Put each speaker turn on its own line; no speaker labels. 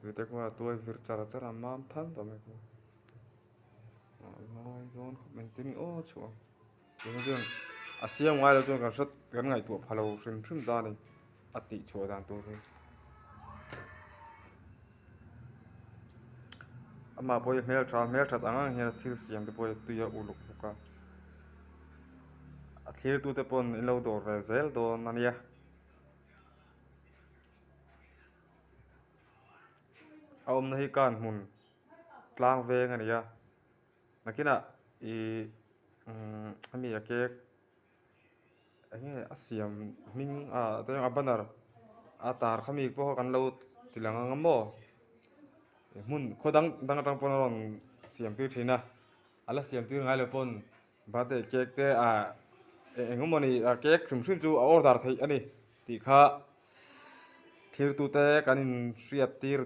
Tute khuan a tuai vir char char a mam than tawh mai khu a mawi dawn khawp mai tin aw chhuah ang tunah chuan a siam ngai lo chuan kan hre kan ngaihtuah pha lo hrim hrim ta a ni a tih chhuah dan tur hi amah pawh hi hmeltha hmelthat ang ang hian thil siam te pawh hi tui a uluk bawk a a thlir tute pawn in lo dawr ve zel dawn a nia. A awmna hi kan hmun tlang veng a ni a nakinah ihh umm hemi a cake eng nge a siam hming ah te a banner a tar kha mi pawh kan lo ti lang ang a maw hmun khaw dang dang atang pawn a rawn siam tir thin a a la siam tir ngai lo pawn birthday cake te ah eng emaw ni a cake hrim hrim chu a order theih a ni tih kha thirtute kan inhriat tir.